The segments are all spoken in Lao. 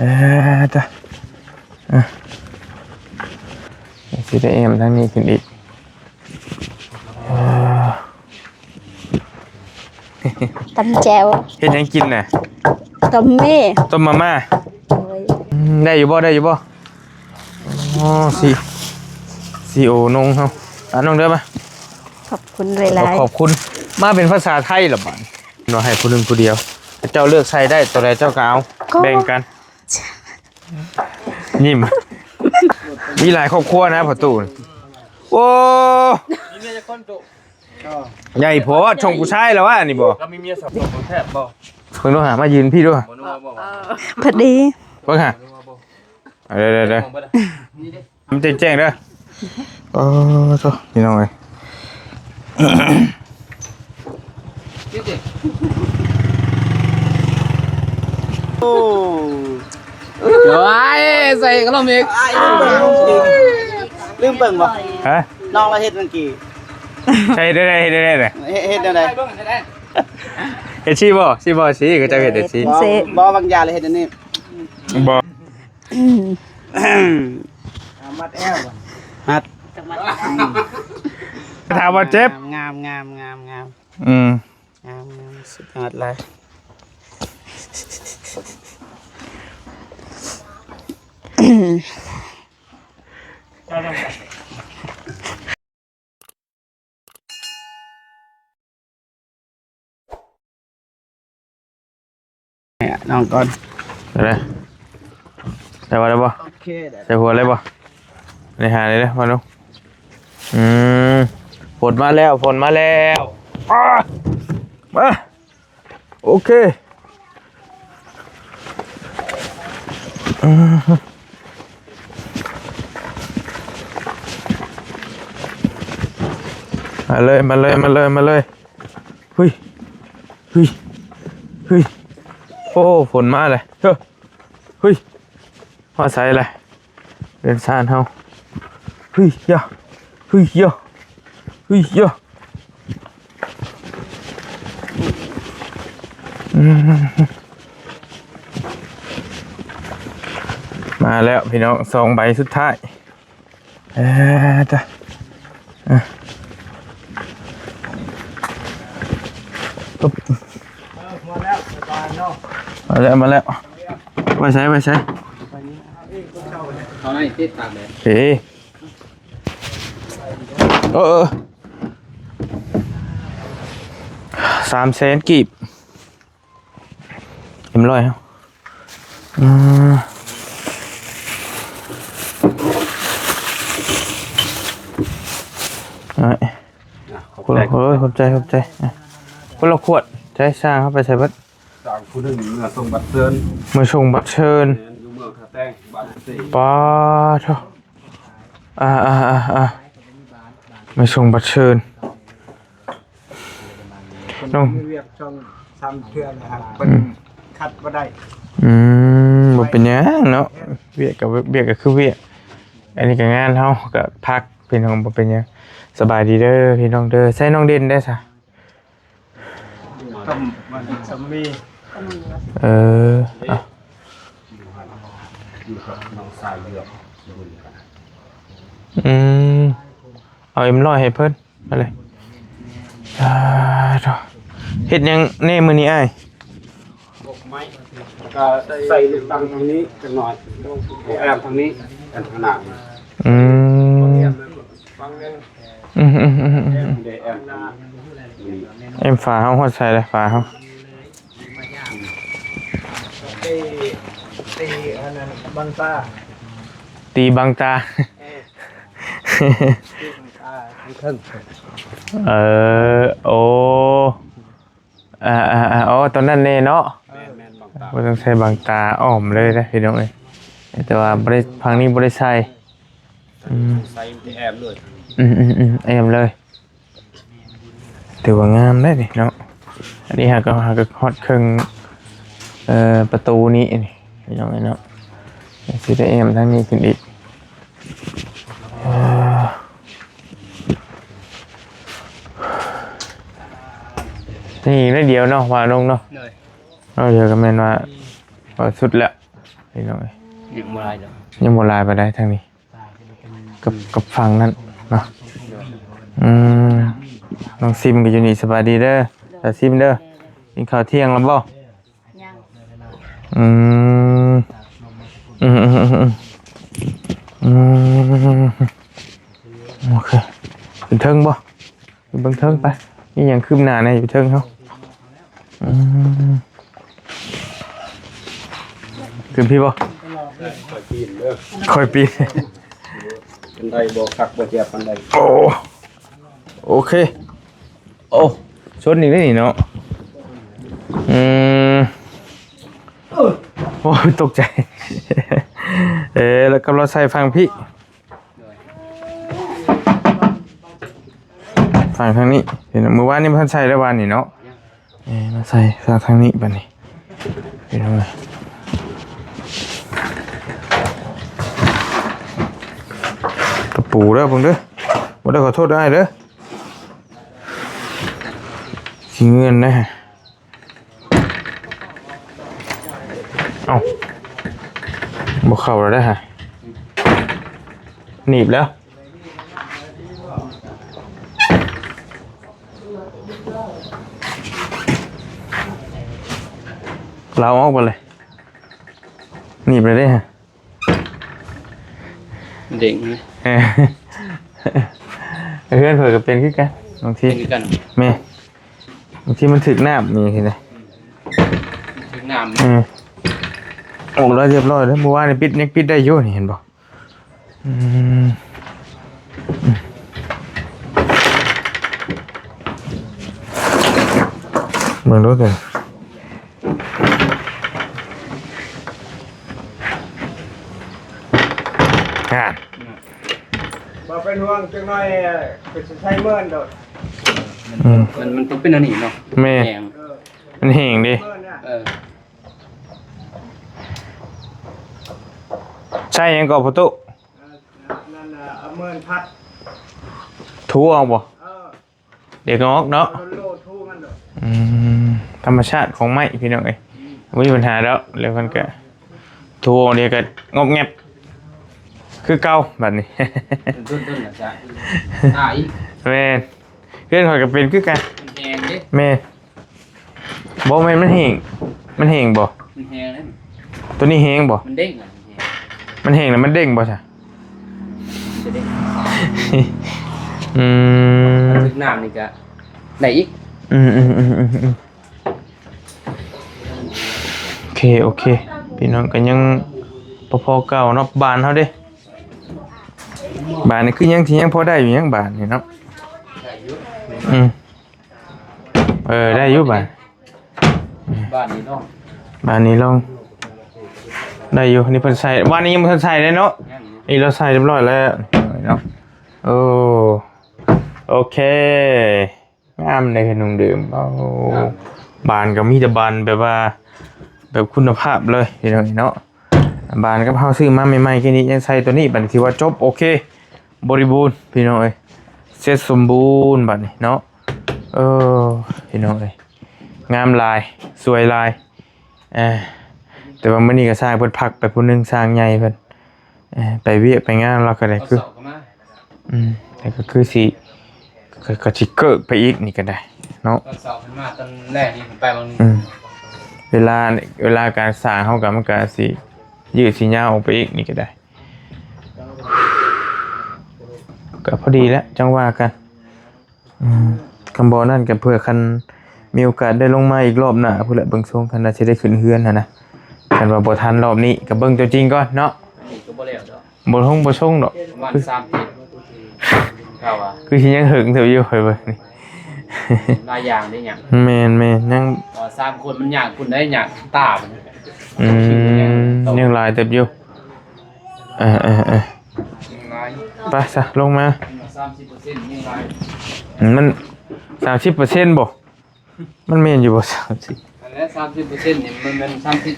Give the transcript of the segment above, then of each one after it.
ເອີ ຕະ ເອີ ຊິໄດ້ແອ້ມທາງນີ້ຂຶ້ນອີກ. ເອີ ຕຳແຈ່ວ. ເຮັດຫຍັງກິນນະ? ຕົ້ມໝີ່ ຕົ້ມມາມ່າ. ໂດຍ. ອືມ ໄດ້ຢູ່ບໍ່? ໄດ້ຢູ່ບໍ່? ອໍ ຊິ ຊິໂອນົງເຮົາ. ອ່າ ນ້ອງເດີມາ. ຂອບຄຸນຫຼາຍໆ. ຂອບຄຸນ. ມາເປັນພາສາໄທລະບາດ. ເນາະ ໃຫ້ຜູ້ໜຶ່ງຜູ້ດຽວ ເຈົ້າເລືອກໃສ່ໄດ້ ໂຕໃດເຈົ້າກໍເອົາ ກໍ ແບ່ງກັນ. ຍິ້ມ ມີຫຼາຍຄອບຄົວນະພໍ່ຕູ້. ໂອ້ ມີເມຍຈັກຄົນຕູ້? ໃຫຍ່ໂພດ ຊົງຜູ້ຊາຍແລ້ວວະ ອັນນີ້ບໍ່? ລາວມີເມຍສອງຄົນແຊບບໍ່? ເບິ່ງດູຫາ ມາຢືນພີ້ດູຫາ. ບໍ່ນັວບໍ່? ພໍດີ ເບິ່ງຫາ. ເດີໆໆ ມັນແຈ້ງໆເດີ. ເອີ ໂທ້ ພີ່ນ້ອງເອີຍ. ໂອ້ ໂອ້ຍ ໃສ່ຂະໜົມອີກ. ລືມເບິ່ງບໍ່? ຮະ? ນ້ອງລາວເຮັດເມື່ອກີ້. ໃສ່ໄດ້ ເຮັດໄດ້ ເຮັດ ເຮັດແນວໃດ? ເຮັດຊີ້ບໍ່? ຊີ້ບໍ່? ຊີ້ ເຂົາເຈົ້າເຮັດຈັ່ງຊີ້. ບໍ່ ບໍ່ ບາງຢ່າງເລີຍເຮັດອັນນີ້. ບໍ່. ອືມ ມັດແອວ ມັດ ຖາມວ່າເຈັບ. ງາມ ງາມ ງາມ ງາມ. ອືມ ງາມ ງາມ ສຸດຍອດເລີຍ. ໃຫ້ນ້ອງກ່ອນ. ໄດ້ ໄດ້ບໍ່? ໄດ້ບໍ່? ໂອເຄ ໄດ້ ໃສ່ຫົວເລີຍບໍ່? ໄດ້ຫາເລີຍເດີ ມາດູ. ອືມ ຝົນມາແລ້ວ ຝົນມາແລ້ວ. ອາ ມາ. ໂອເຄ ມາເລີຍ ມາເລີຍ ມາເລີຍ ມາເລີຍ. ຫຶຍ ຫຶຍ ຫຶຍ. ໂອ້ ຝົນມາເລີຍ. ເຮີ ຫຶຍ ຮອດໃສລະ ເຮືອນຊານເຮົາ. ຫຶຍຢາ ຫຶຍຢາ ຫຶຍຢາ. ອືມ ມາແລ້ວພີ່ນ້ອງ ສອງໃບສຸດທ້າຍ. ເອີ ຕະ ເອີ ມາແລ້ວ ມາແລ້ວ ມາແລ້ວ. ໄປໃສ ໄປໃສ? ເອົາໃນຕິດຕາກແດດ. ເອີ ເອີ ເອີ ສາມແສນກີບ ເອັມຮ້ອຍເຮົາ. ອືມ ເອີຍ ອ່ະ ຂອບໃຈ ຄົນລະ ເອີຍ ຂອບໃຈ ຂອບໃຈ. ອ່ະ ຄົນລະຂວດ. ໃຊ້ຊ່າງເຮົາໄປໃສເບິດ? ຊ່າງຜູ້ໜຶ່ງເມືອສົ່ງບັດເຊີນ ເມືອສົ່ງບັດເຊີນ. ແມ່ນ ຢູ່ເມືອງທ່າແຕງ ບ້ານເຊ. ປາໂທ ອ່າໆໆໆ ມາສົ່ງບັດເຊີນ. ນ້ອງ ເວຍກສອງສາມເທື່ອແລ້ວ ເພິ່ນ ອືມ ຂັດບໍ່ໄດ້. ອືມ ບໍ່ເປັນຫຍັງເນາະ ວຽກກໍ ວຽກກໍຄືວຽກ. ອັນນີ້ກໍງານເຮົາກໍພັກ ພີ່ນ້ອງ ບໍ່ເປັນຫຍັງ. ສະບາຍດີເດີພີ່ນ້ອງເດີ. ໃສ່ນ້ອງເດັ່ນໄດ້ຊະ? ຕ້ອງ ມັນຈະມີ ເອີ ອ່ະ ຢູ່ກັບນ້ອງຊາຍເລືອກ. ອືມ ເອົາເອັມຮ້ອຍໃຫ້ເພິ່ນ ເອົາເລີຍ. ສາທຸ. ເຮັດຫຍັງແດ່ມື້ນີ້ອ້າຍ? ກະໃສ່ລູກຕັງທາງນີ້ຈັກໜ່ອຍ ແອ້ມທາງນີ້ ແອ້ມທາງໜ້າ. ອືມ ອືມໆໆໆ ແອ້ມ ແອ້ມຝາເຮົາ ຮອດໃສລະ ຝາເຮົາ? ຕີ ຕີອັນນັ້ນບັງຕາ ຕີບັງຕາ. ເອີ ຕີບັງຕາທາງເທິງ. ເອີ ໂອ້ ອ່າໆໆ ອໍ ຕອນນັ້ນແນ່ເນາະ. ແມ່ນໆ ບັງຕາ ບໍ່ຕ້ອງໃຊ້ບັງຕາ ອ້ອມເລີຍເດ້ພີ່ນ້ອງເອີຍ. ແຕ່ວ່າບໍ່ໄດ້ ຝັ່ງນີ້ບໍ່ໄດ້ໃສ່. ອືມ ໃສ່ແອ້ມເລີຍ. ອືມໆໆ ແອ້ມເລີຍ. ຖືວ່າງາມເດ້ນີ້ເນາະ. ອັນນີ້ຫາກໍ ຫາກໍຮອດເຄິ່ງ ເອີ ປະຕູນີ້ ພີ່ນ້ອງເອີຍເນາະ. ຊິໄດ້ແອ້ມທາງນີ້ຂຶ້ນອີກ. ເອີ ນີ້ໜ້ອຍດຽວເນາະ ວ່າລົງເນາະ. ໂດຍ. ເອົາ ດຽວກໍແມ່ນວ່າ ວ່າສຸດແລ້ວ. ພີ່ນ້ອງເອີຍ ຍັງບໍ່ຫຼາຍດອກ ຍັງບໍ່ຫຼາຍປານໃດທາງນີ້ ກັບ ກັບຝັ່ງນັ້ນເນາະ. ອືມ ນ້ອງຊິມກໍຢູ່ນີ້ ສະບາຍດີເດີ ສາວຊິມເດີ. ກິນເຂົ້າທ່ຽງແລ້ວບໍ່? ຍັງ. ອືມ ອືມ ອືມ ອືມ ອືມ ໂອເຄ ຂຶ້ນເທິງບໍ່? ຂຶ້ນເບິ່ງເທິງໄປ ມີຫຍັງຄືບໜ້າແດ່ຢູ່ເທິງເຮົາ? ອືມ ຂຶ້ນພີ້ບໍ່? ຄ່ອຍປີນເດີ ຄ່ອຍປີນ ຂຶ້ນໄດ້ບໍ່ຄັກບໍ່ແຈບປານໃດ. ໂອ້ ໂອເຄ ໂອ້ ຊົນອີກແລ້ວນີ້ເນາະ. ອືມ ໂອ້ຍ ຕົກໃຈ ເອີ ແລ້ວກໍລາວໃສ່ຝັ່ງພີ້ ຝັ່ງທາງນີ້ ເຫັນ ມື້ວານນີ້ບໍ່ທັນໃສ່ເດ້ ວານນີ້ເນາະ. ເອີ ມາໃສ່ຝັ່ງທາງນີ້ບັດນີ້ ເຫັນບໍ່? ຕະປູເດີ ເບິ່ງເດີ ບໍ່ໄດ້ ຂໍໂທດອ້າຍເດີ ຂີ້ເງືອນເດ້. ເອົ້າ ບໍ່ເຂົ້າແລ້ວເດ້ ໜີບແລ້ວ ລາວອອກໄປເລີຍ ໜີບແລ້ວເດ້. ເດ້ງເລີຍ ເອີ ເຮືອນຂ້ອຍກໍເປັນຄືກັນ ບາງທີ ເປັນຄືກັນ ແມ່ນ ບາງທີມັນຖືກນ້ຳນີ້ຊີ້ນະ ຖືກນ້ຳ ເອີ ອອກແລ້ວຮຽບຮ້ອຍເດີ ມື້ວານນີ້ປິດ ຍັງປິດໄດ້ຢູ່ນີ້ ເຫັນບໍ່? ອືມ ເບິ່ງດູເດີ ອ່າ ບໍ່ເປັນຫ່ວງ ຈັກໜ້ອຍກໍຊິໃຊ້ເມີນໂດດ ອືມ ມັນ ມັນຕ້ອງເປັນອັນນີ້ເນາະ ແມ່ນ ແຮງ ເອີ ມັນແຮງເດ້ ເມີນນະ ເອີ ໃຊ້ຫຍັງກໍ ພໍ່ຕູ້? ເອີ ນັ້ນນະ ເອົາເມີນພັດ ຖູອອກບໍ່? ເອີ ເດັກອອກເນາະ ໂລດຖູມັນໂລດ ອືມ ທຳມະຊາດຂອງໄມ້ພີ່ນ້ອງເອີຍ ອືມ ບໍ່ມີບັນຫາດອກ ແລ້ວມັນກະຖູອອກ ດຽວກະງອບແງບຄືເກົ່າບັດນີ້ ຕົ້ນໆນະຈະຕາຍ ແມ່ນ ເຮືອນຂ້ອຍກະເປັນຄືກັນ ມັນແຮງເດ້ ແມ່ນ ບໍ່ແມ່ນ ມັນແຮງ ມັນແຮງບໍ່? ມັນແຮງເດ້ ໂຕນີ້ແຮງບໍ່? ມັນເດ້ງອະ ມັນແຮງ ມັນແຮງແລ້ວມັນເດ້ງບໍ່ຊະ? ມັນຈະເດ້ງ ອືມ ຖ້າຖືກນ້ຳນີ້ກະໄດ້ອີກ ອືມໆໆໆ ໂອເຄ ໂອເຄ ພີ່ນ້ອງກໍຍັງບໍ່ພໍເກົ່າເນາະ ບານເຮົາເດ້ ບານນີ້ຄືຍັງ ທີ່ຍັງພໍໄດ້ຢູ່ ຍັງບານນີ້ເນາະ ໄດ້ຢູ່ ອືມ ເອີ ໄດ້ຢູ່ບາດ ບາດນີ້ລອງ ບາດນີ້ລອງ ໄດ້ຢູ່ ນີ້ເພິ່ນໃສ່ ວານນີ້ຍັງບໍ່ທັນໃສ່ເດ້ເນາະ ຍັງຢູ່ ນີ້ລາວໃສ່ຮຽບຮ້ອຍແລ້ວເນາະ ໂອ້ ໂອເຄ ງາມເດ້ເຮືອນນ້ອງເດີມ ໂອ້ ບານກໍມີແຕ່ບານແບບວ່າ ແບບຄຸນນະພາບເລີຍພີ່ນ້ອງເນາະ ບານກັບເຮົາຊື້ມາໃໝ່ໆ ແຄ່ນີ້ຍັງໃສ່ໂຕນີ້ ບາດນີ້ຖືວ່າຈົບ ໂອເຄ ບໍລິບູນພີ່ນ້ອງເອີຍ ເສັດສົມບູນບາດນີ້ເນາະ ເອີ ພີ່ນ້ອງເອີຍ ງາມຫຼາຍ ສວຍຫຼາຍ ເອີ ແຕ່ວ່າມື້ນີ້ກໍຊ່າງເພິ່ນພັກໄປຜູ້ໜຶ່ງ ຊ່າງໃຫຍ່ເພິ່ນ ເອີ ໄປວຽກໄປງານ ລາວກໍໄດ້ຄື ເອົາເສົາເຂົ້າມາ ອືມ ແຕ່ກໍຄືຊິ ກໍ ກໍຊິເກີກໄປອີກນີ້ກໍໄດ້ເນາະ ຕອນເຊົ້າເພິ່ນມາຕອນແລກນີ້ເພິ່ນໄປວັນ ອືມ ເວລາ ເວລາການສ້າງເຮົາກໍ ມັນກໍຊິຍືດຊິຍາວອອກໄປອີກນີ້ກໍໄດ້ ກໍພໍດີແລ້ວ ຈັ່ງວ່າກັນ ອືມ ຄັນບໍ່ນັ້ນກໍເພື່ອ ຄັນມີໂອກາດໄດ້ລົງມາອີກລອບໜ້າພຸ້ນແຫຼະ ເບິ່ງຊົງ ຄັນວ່າຊິໄດ້ຂຶ້ນເຮືອນຫັ້ນນະ ຄັນວ່າບໍ່ທັນລອບນີ້ກໍເບິ່ງຕົວຈິງກ່ອນເນາະ ອັນນີ້ກໍບໍ່ແລ້ວດອກ ບໍ່ຊົງ ບໍ່ຊົງດອກ ປະມານສາມເຈັດ ກໍວ່າ ຄືຊິຍັງເຫິງເຕີບຢູ່ ຂ້ອຍເບິ່ງນີ້ ຫຼາຍຢ່າງເດ້ຫຍັງ ແມ່ນໆ ຍັງ ເອີ ສາມຄົນມັນຍາກພຸ້ນໄດ໋ ຍາກຕາມັນ ອືມ ຍັງຫຼາຍເຕີບຢູ່ ເອີໆໆ ໄປຊະ ລົງມາ ສາມສິບເປີເຊັນຍັງຫຼາຍ ມັນສາມສິບເປີເຊັນບໍ່? ມັນແມ່ນຢູ່ບໍ່ ສາມສິບ? ອັນນັ້ນສາມສິບເປີເຊັນນີ້ ມັນແມ່ນສາມສິບ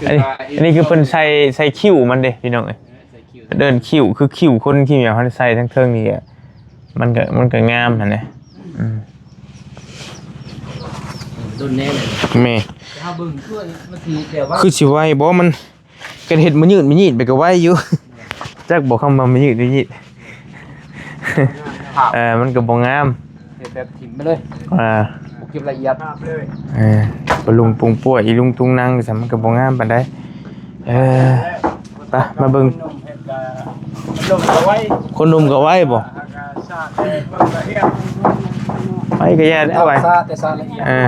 ອັນນີ້ ອັນນີ້ຄືເພິ່ນໃສ່ ໃສ່ຄິ້ວມັນເດ້ພີ່ນ້ອງເອີຍ ເອີ ໃສ່ຄິ້ວ ເອີ້ນຄິ້ວ ຄືຄິ້ວຄົນ ຄິ້ວຫຍັງເຮົາໃສ່ທາງເທິງນີ້ ມັນກໍ ມັນກໍງາມຫັ້ນແຫຼະ ອືມ ດົນແນ່ເລີຍ ແມ່ນ ແຕ່ເຮົາເບິ່ງຄືມັນຊິແບບວ່າ ຄືຊິໄວບໍ່? ມັນ ກະເຮັດມາຍືດມາຍືດໄປກະໄວຢູ່ ຈັກບໍ່ຄຳວ່າມາຍືດມາຍືດ ເອີ ມັນກະບໍ່ງາມ ເຮັດແບບຖິ້ມໄປເລີຍ ອ່າ ບໍ່ເກັບລາຍລະອຽດ ເອີ ປະລຸງປຸງປົວອີລຸງຕຸງນັງຊັ້ນ ມັນກະບໍ່ງາມປານໃດ ເອີ ໄປ ມາເບິ່ງ ຄົນໜຸ່ມກະໄວບໍ່? ໄວກະຢ່າແລ້ວໄວ ເອີ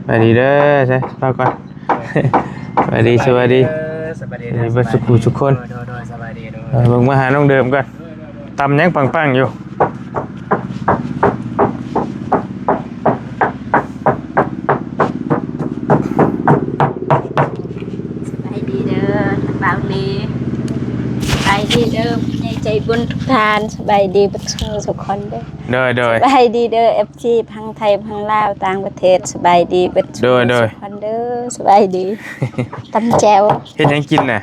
ໄປດີເດີ ໃສ ພາກ່ອນ ສະບາຍດີ ສະບາຍດີ ເອີ ສະບາຍດີ ເອີ ເບິດສຸຂູສຸຄົນ ໂດຍ ໂດຍ ສະບາຍດີ ໂດຍ ເອີ ເບິ່ງມາຫານ້ອງເດີມກ່ອນ ຕຳຫຍັງປັງໆຢູ່ ສະບາຍດີເດີ ບ່າວລີ ສະບາຍດີເດີ ຜູ້ໃຫຍ່ໃຈບຸນທຸກທ່ານ ສະບາຍດີເບິດສູ່ຄົນເດີ ໂດຍ ໂດຍ ສະບາຍດີເດີ ເອັຟຊີ ຝັ່ງໄທ ຝັ່ງລາວ ຕ່າງປະເທດ ສະບາຍດີເບິດສູ່ ໂດຍ ໂດຍ ທຸກຄົນເດີ ສະບາຍດີ ຕຳແຈ່ວ ເຮັດຫຍັງກິນນະ?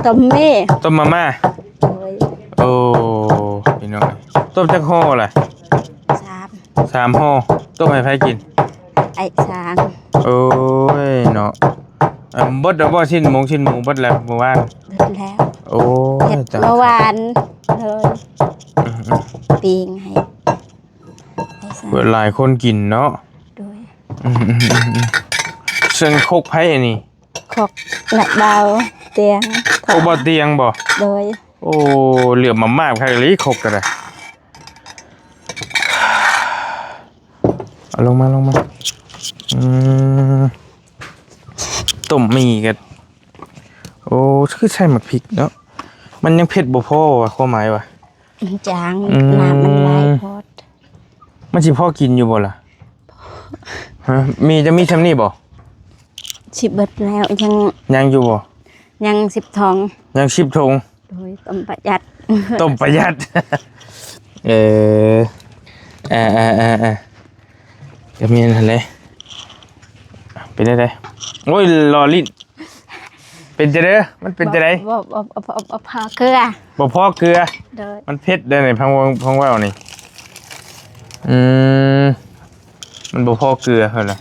ຕົ້ມໝີ່ ຕົ້ມມາມ່າ ໂດຍ ໂອ້ ພີ່ນ້ອງ ຕົ້ມຈັກຫໍ່ລະ? ສາມ ສາມຫໍ່ ຕົ້ມໃຫ້ໃຜກິນ? ອ້າຍຊ້າງ ໂອ້ຍເນາະ ເອີ ເບິດແລ້ວບໍ່? ຊີ້ນໝູ ຊີ້ນໝູເບິດແລ້ວມື້ວານ? ເບິດແລ້ວ ໂອ້ຍ ເຮັດ ຕາຍ ເມື່ອວານເລີຍ ອືມໆ ປີ້ງໃຫ້ ເບິດຫຼາຍຄົນກິນເນາະ ໂດຍ ອືມໆ ເຊິ່ງຄົກໃຜອັນນີ້? ຄົກນະບ່າວຕຽງ ໂອ້ ບ່າວຕຽງບໍ່? ໂດຍ ໂອ້ ເຫຼືອມມາມາກຄັກອີ່ຫຼີ ຄົກກະໄດ້ ເອົາລົງມາ ລົງມາ ອືມ ຕົ້ມໝີ່ກະ ໂອ້ ຄືໃສ່ໝາກພິກເນາະ ມັນຍັງເຜັດບໍ່ພໍວ່າ ຄວາມໝາຍວ່າ ມັນຈາງ ອືມ ນ້ຳມັນຫຼາຍໂພດ ມັນຊິພໍກິນຢູ່ບໍ່ລະ? ຮະ ມີ ຈະມີຊ່ຳນີ້ບໍ່? ຊິເບິດແລ້ວ ຍັງ ຍັງຢູ່ບໍ່? ຍັງສິບຖົງ ຍັງສິບຖົງ ໂດຍ ຕົ້ມປະຢັດ ຕົ້ມປະຢັດ ເອີ ເອີໆໆໆ ກະແມ່ນຫັ້ນແຫຼະ ເປັນຈັ່ງໃດ? ໂອ້ຍ ຫຼໍ່ຫຼິ້ນ ເປັນຈັ່ງໃດ? ມັນເປັນຈັ່ງໃດ? ບໍ່ ບໍ່ ບໍ່ ບໍ່ພໍເກືອ ບໍ່ພໍເກືອ ໂດຍ ມັນເຜັດເດ້ນີ້ ຟັງ ຟັງເວົ້ານີ້ ອືມ ມັນບໍ່ພໍເກືອເພິ່ນລະ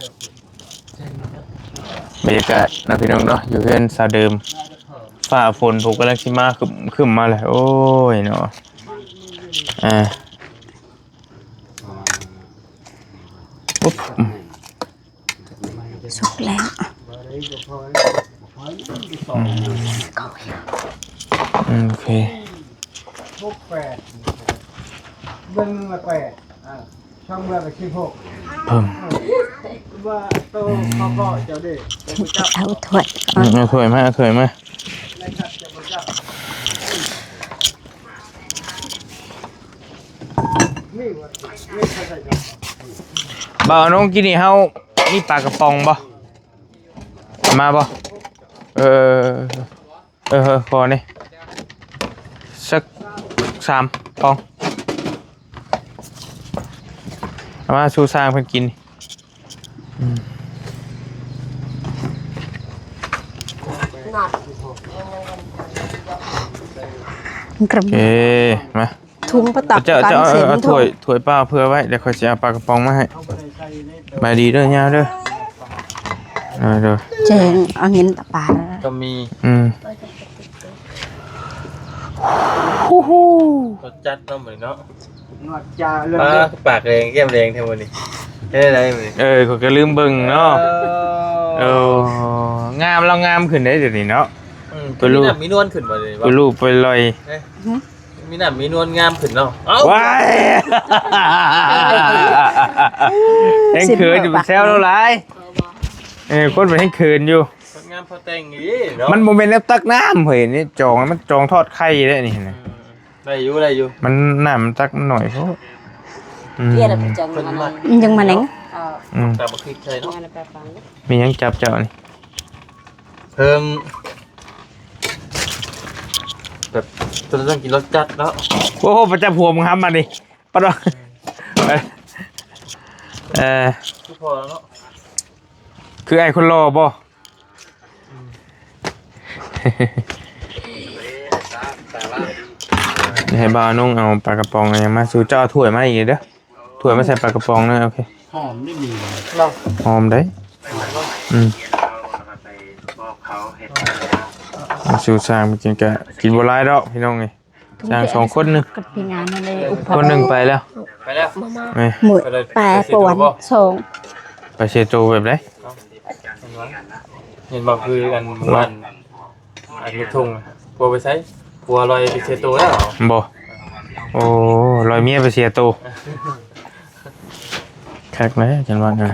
ບັນຍາກາດເນາະ ພີ່ນ້ອງເນາະ ຢູ່ເຮືອນສາວເດີມ ຟ້າຝົນພຸ້ນກຳລັງຊິມາ ຄຶ້ມ ຄຶ້ມມາແລ້ວ ໂອ້ຍເນາະ ອ່າ ປຸບ ສຸກແລ້ວ ອືມ ໂອເຄ ຫົກແປດ ເບິ່ງໜຶ່ງລະແປດ ອ່າ ຊ່ອງເມືອກະສິບຫົກ ເພິ່ມ ວ່າໂຕເຂົາເກາະເຈົ້າເດ້ ເອົາຖ້ວຍ ອືມ ເອົາຖ້ວຍມາ ເອົາຖ້ວຍມາ ບ່າວນົງ ກິນນີ້ເຮົາມີປາກະປ໋ອງບໍ່? ມາບໍ່? ເອີ ເອີ ຂໍນີ້ ສັກສາມປ໋ອງ ເອົາມາສູ່ຊ່າງເພິ່ນກິນ ອືມ ໂອເຄ ມາ ທຸງປະຕັບ ເຈົ້າ ເຈົ້າເອົາ ເອົາຖ້ວຍ ຖ້ວຍເປົ່າເຜື່ອໄວ້ ດຽວຂ້ອຍຊິເອົາປາກະປ໋ອງມາໃຫ້ ສະບາຍດີເດີຍາວເດີ ເອີ ໂດຍ ເຈີງເອົາເງິນຕະປາ ກະມີ ອືມ ໂອ້ໂຫ ລົດຈັດເນາະ ມື້ນີ້ເນາະ ງອດຈາເລື່ອງ ປາກແດງແກ້ມແດງແທ້ມື້ນີ້ ເຮັດໄດ້ມື້ນີ້ ເອີ ຂ້ອຍກະລືມເບິ່ງເນາະ ເອີ ງາມ ລາວງາມຂຶ້ນເດ້ດຽວນີ້ເນາະ ອືມ ເປັນລູກ ມີນ້ຳມີນວນຂຶ້ນບໍ່ດຽວນີ້ ເປັນລູກເປັນລອຍ ເອີ ມີນ້ຳມີນວນງາມຂຶ້ນເນາະ ເອົ້າ ວ້າຍ ແຮງເຂີນຢູ່ ແຊວລາວຫຼາຍ ເອີ ຄົນມັນແຮງເຂີນຢູ່ ຄົນງາມພໍແຕ່ງອີ່ຫຼີເນາະ ມັນບໍ່ແມ່ນແນວຕັກນ້ຳເຮີ້ຍ ນີ້ຈອງ ມັນຈອງທອດໄຂ່ເດ້ນີ້ນະ ອືມ ໄດ້ຢູ່ ໄດ້ຢູ່ ມັນ ນ້ຳມັນຕັກໜ້ອຍໂພດ ອືມ ເພິ່ນມັກ ຍັງມາແນງ ອືມ ຕຳບັກພິກໃສ່ເນາະ ມີຫຍັງຈັບເຈົ້ານີ້ ເພີ່ມ ແບບ ຕົວຕ້ອງກິນລົດຈັດເນາະ ໂອ້ໂຫ ປະຈຳຫົວມຶງຫຳບັດນີ້ ປະດອກ ເອີ ຄືພໍແລ້ວເນາະ ຄືອ້າຍຄົນຫຼໍ່ບໍ່? ໃຫ້ບ່າວນົງເອົາປາກະປ໋ອງຫຍັງມາສູ່ເຈົ້າ ເອົາຖ້ວຍມາອີກເດີ ຖ້ວຍມາໃສ່ປາກະປ໋ອງເດີ ໂອເຄ ຫອມໄດ້ມີເນາະ ຫອມໄດ້ ອືມ ມາສູ່ຊ່າງໄປກິນກະກິນບໍ່ຫຼາຍດອກພີ່ນ້ອງເອີຍ ຊ່າງສອງຄົນໜຶ່ງ ກັບພີ່ງານນັ້ນເລີຍ ອຸປະ ຄົນໜຶ່ງໄປແລ້ວ ໄປແລ້ວ ແມ່ນ ມື້ ໄປແປປ່ວນ ໄປເຊໂຕບໍ່ ສອງ ໄປເຊໂຕແບບໃດ? ເຫັນບໍ່ ຄືອັນ ອັນລູກທົ່ງ ຜົວໄປໃສ? ຜົວລອຍໄປເຊໂຕແລ້ວ ບໍ່ ໂອ້ ລອຍເມຍໄປເຊໂຕ ຄັກແລ້ວ ຈັ່ງວ່ານະ